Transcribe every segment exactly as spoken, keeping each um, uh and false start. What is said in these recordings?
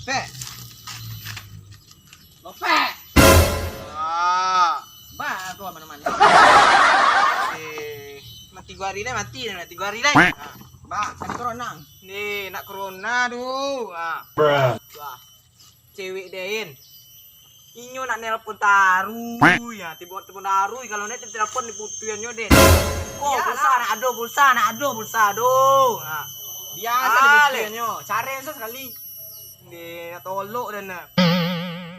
Pek. Lopek. Ah. Ba, aku mano-mano. Eh, mati gua hari lai, mati, mati gua hari lai. Ah. Ba, ada corona. Ni, nak corona tu. Ah. Bruh. Wah. Cewek den. Inyo nak nelpon taruih, ya, tibo-tibo taruih, kalau nak telepon diputuiannyo den. Ko, iyalah. Pulsa nak ado, pulsa nak ado, pulsa ado. Ha. Biaso diputuiannyo, cari se sakali. Ni, nak tolok den nah.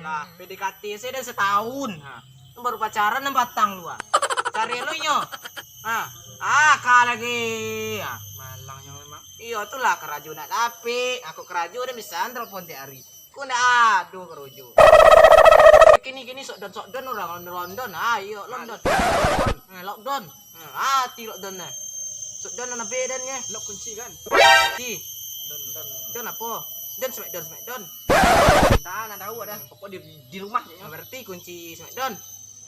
Lah, P D K T se den sataun. Ha. Baru pacaran nan batang tu, ah. Cari lo inyo. Ha. Ah, ka lagi. Ah, malangnyo memang. Iyo, itulah karajo nak dapek. Aku karajo den bisa telepon tiap hari. Ko ndak ado karajo. Kini-kini lockdown, lockdown urang London, London. Ah, iyo, London. Ah, lockdown. Ah, ati lockdown nah. Lockdown nan abe den nyo. Lock kunci kan? Kunci. Don, don. Don apo? Don Smackdown, Smackdown. Ndak, ndak tahu dah. Pokok di, di rumah je. Ah, berarti kunci Smackdown.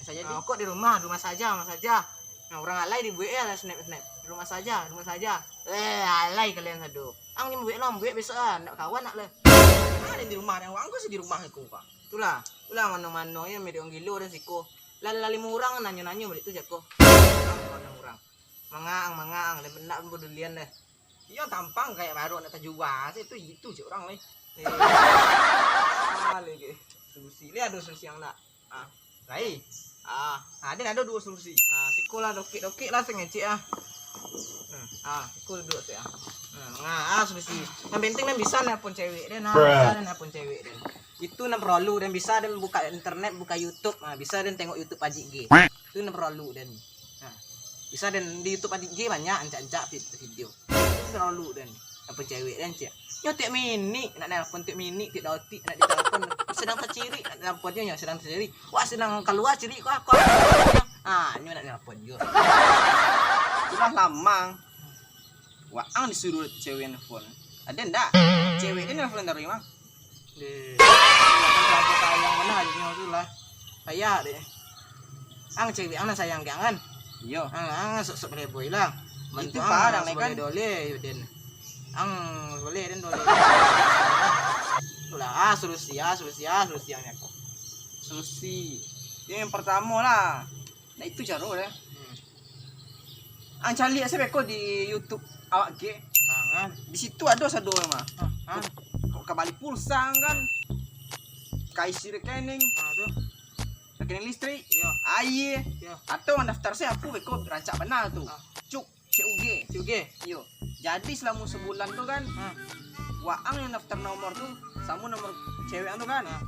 Bisa jadi. Ah, kok di rumah, rumah saja, rumah saja. Nah, urang alai dibuek ya lah snap, snap. Di rumah saja, di rumah saja. Eh, alai kalian sado. Ang ni mambuek lah, mambuek besok lah. Ndak kawan nak lah. Ada di rumah, yang wang ko di rumah aku, Pak. Itulah. Itulah mano-mano yang medek orang gilo dan siko. Lah, lah limo urang nanyo-nanyo balik tu jako. Urang, urang, urang. Mangaang, mangaang, dan ndak pedulian dah. Iyo, tampang kayak baru nak tajua, se tu itu cek urang lai. Eh. Ah, lagi. Solusi. Lai ado solusi yang nak. Ah, lai. Ah. Ah, den ado duo solusi. Ah, siko lah dokek-dokek lah sangecek ah. Hmm. Ah, siko duduak se ah. Hmm, nah, ah, solusi. Yang penting den bisa nelpon cewek den, nah, bisa den nelpon cewek den. Itu nan perlu den bisa den buka internet, buka YouTube, nah, bisa den tengok YouTube Ajik G. Itu nan perlu den. Nah, bisa den di YouTube Ajik G banyak ancak-ancak vid-, video. Itu perlu den. Apa cewek den, cek. Nyo tiap minik nak nelpon, tiap minik, tiap datik nak ditelepon. Sedang tacirik nak nelpon nyo, nyo sedang tacirik. Wah, sedang kalua cirik ko, ko. Ah, nyo nak nelpon juo. Sudah lama. Waang disuruh cewek nelpon. Ada ndak? Cewek den nelpon dari mah. Deh, kan sayang bana nyo tu lah. Payah deh. Ang cewek ang nan sayang ka ang kan? Iyo. Ang, ang sok-sok playboy lah. Itu parah, kan? Doleh, doleh, yo, den. Ang boleh, den, doleh. Itulah, ah, solusi, ah, solusi, ah, solusi ang nyo. Solusi. Yang pertamo lah. Nah, itu caro dah. Hmm. Ang caliak se beko di YouTube awak G. Ah, kan? Di situ ado sado mah. Ah, ah. Kok ka bali pulsa kan? Ka isi rekening. Ah, tu. Rekening listrik. Iyo. Aia. Iyo. Atau mandaftar se apo beko rancak bana tu. Ah. Cuk, C U G. C U G. Iyo. Jadi selamo sebulan tu kan, ah, waang yang daftar nomor tu samo nomor cewek ang tu kan. Ah.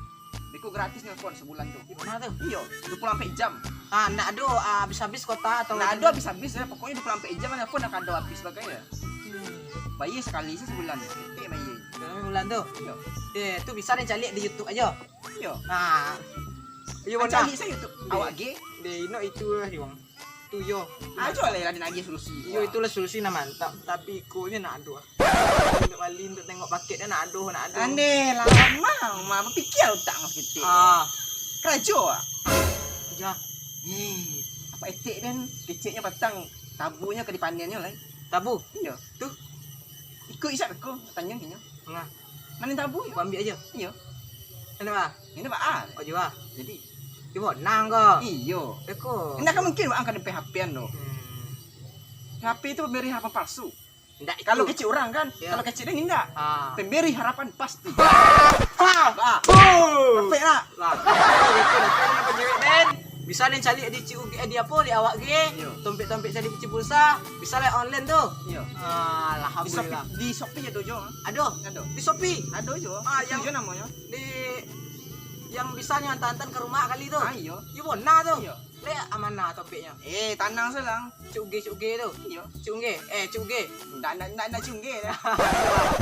Beko gratis nelpon sebulan tu. Di mana tu? Iyo, dua puluh ampek jam. Ah, ndak ado, ah, habis-habis kuota atau ndak ado habis-habis, eh. Pokoknyo dua puluh ampek jam nelpon dak ado habis bagai ya. Hmm. Bayar sakali se sebulan. Ketek bayar. Sebulan tu? Iyo. Eh, tu bisa den caliak di YouTube ajo. Iyo. Nah. Iyo, caliak se YouTube. Awak G. Deh, ino itu lah, Yuang. Tu yo. Ajo lah, lah nagih solusi. Iyo, itulah solusi nan mantap. Tapi iko nyo ndak ado. Untuk bali, untuk tengok paket nyo ndak ado, ndak ado. Andeh lah, mah, mah, bapikia utak ang saketek. Ah. Karajo ah. Yo. Eh, apak etek den, keceknyo patang, tabunyo ka dipanennyo lai. Tabu? Iyo. Tu? Iko isak beko, tanyo inyo. Nah. Nan tabu, yo. Ambiak ajo. Iyo. Ino, ah. Ino, Pak, ah. Kok juo? Jadi. Di Bonang ko? Iyo. Beko. Indak kan mungkin waang ka den P H P-an tu. Hmm. P H P tu pemberi harapan palsu. Ndak itu. Kalau kecek urang kan, iyo, kalau kecek den indak. Ah. Pemberi harapan pasti. Ah. Bah. Oh. Perfect lah. Lah. Betul, betul, betul. Bisa den caliak di C U G, eh, di apo, di awak G. Iyo. Tompek-tompek caliak di Cipulsa, bisa lah online tu. Iyo. Ah, alhamdulillah. Di Shopee, di Shopee ado juo. Ado? Ado. Di Shopee? Ado juo. Ah, itu yang juo namonyo. Di, yang bisa nyo antan-antan ka rumah kali tu. Ah, iyo. Iyo, bona tu. Iyo. Lek amanah topiknyo. Eh, tanang se lah. Cuk G, Cuk G tu. Iyo. Cuk G. Eh, Cuk G. Ndak, ndak, ndak, ndak Cuk G dah.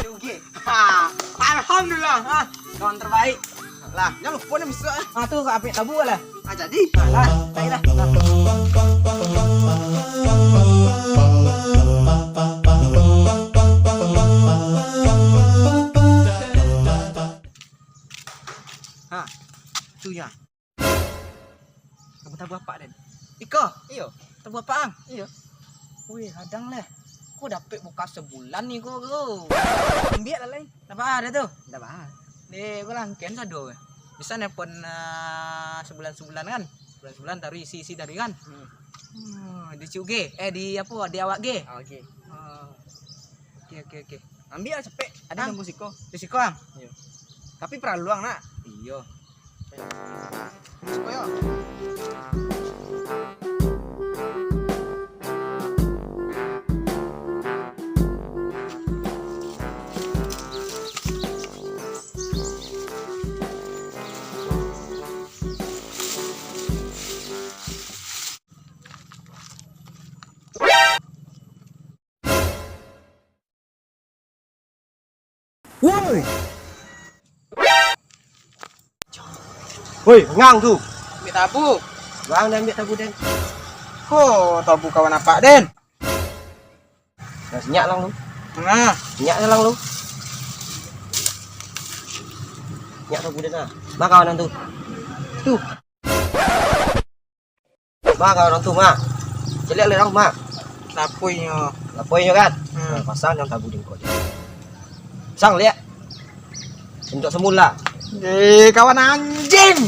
Cuk G. Ha, alhamdulillah. Ha, kawan terbaik. Lah, jangan lupa nih, Mister. Ah, tu, ka apik tabu lah. Ah, jadi? Ah, lah, baiklah. Lah. Wih, kadang lah. Ko dapek buka sabulan ni ko, ko. Ambiak lah, Lai. Ndak baa tu? Ndak baa. Deh, ko langken sado. Bisa nelpon, ah, sabulan-sabulan kan? Sabulan-sabulan taruih isi-isi taruih kan? Hmm. Hmm, di ciuk ge. Eh, di apo? Di awak ge. Awak ge. Ah. Oke, oke, oke. Ambiak lah capek. Ado nunggu siko. Di siko, Ang? Iyo. Tapi paralu, Ang, nak? Iyo. Siko, yo. Woi! Woi, ngang tu. Ambiak tabu. Bang, dah ambiak tabu den. Ko tabu kawan apak den. Nah, sinyak lang lu. Nah, sinyak lang lu. Sinyak tabu den nah. Bang, kawan tu. Tu. Mah, kawan urang tu, mah. Caliak liak urang tu, mah. Lapoi nyo. Lapoi nyo, kan? Hmm. Nah, pasang nan tabu di muko. Pasang liak. Untuak samula. Eh, kawan anjing.